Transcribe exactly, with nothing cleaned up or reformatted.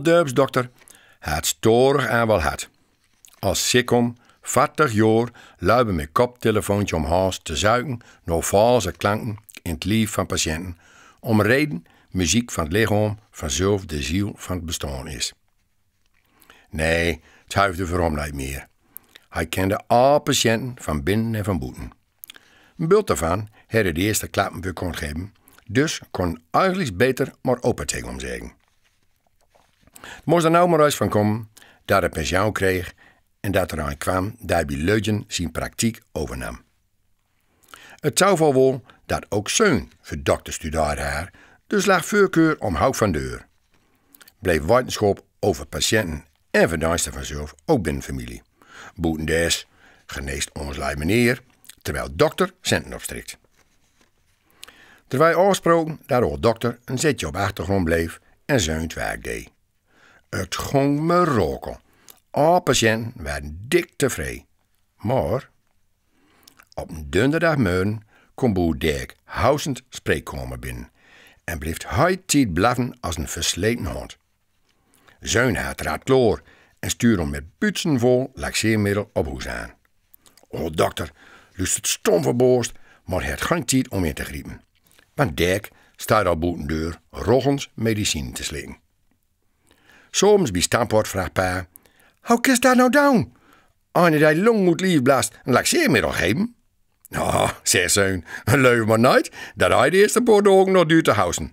Dörpsdokter haud storig en wel haud. Al sikkom fattig johr luibe met koptelefoontje om hals te zuiken nor false klanken in 't lief van patiënten, om reden muziek van 't lichaam vanzelf de ziel van 't bestaan is. Nee, 't huifde veur hom nit meer. Hij kende al patiënten van binnen en van boeten. Een bult daarvan hadde de eerste klappen weer kon geven, dus kon eigenlijk beter maar opa tegen hem zeggen. 't Moest er nou maar eens van komen dat hij pensioen kreeg en dat er een kwam die bij Leutjen zijn praktijk overnam. 't Zou wel wol dat ook Zeun voor dokter studeerd haar, dus lag voorkeur om hoog van deur. Bleef wetenschap over patiënten en verdeinsten vanzelf ook binnen familie. Boetendes geneest ons lui meneer, terwijl dokter centen opstrikt. Er wij afsproken dat old dokter een zetje op achtergrond bleef en Zeun 't werk deed. 't Gong me rokel. Al patiënten waren dik tevreden. Maar op een dunderdagmorgen kon boe Dirk housend spreekkamer binnen en bleef hij tied blaffen als een versleten hond. Zeun had raad klaar en stuurde hem met buitsenvol laxeermiddel op hoes aan. Old dokter luisterde stom verbaasd, maar had geen tijd om in te griepen. Want Dirk stond al boetendeur rochens medicijn te slikken. Soms bij Stampot vraagt pa: "Hoe kist dat nou doen? Eine die long oet lief blast een laxeermiddel geven?" "Oh," zei Zeun, "leuv maar niet dat hij de eerste paar dagen nog duurt te hoesten."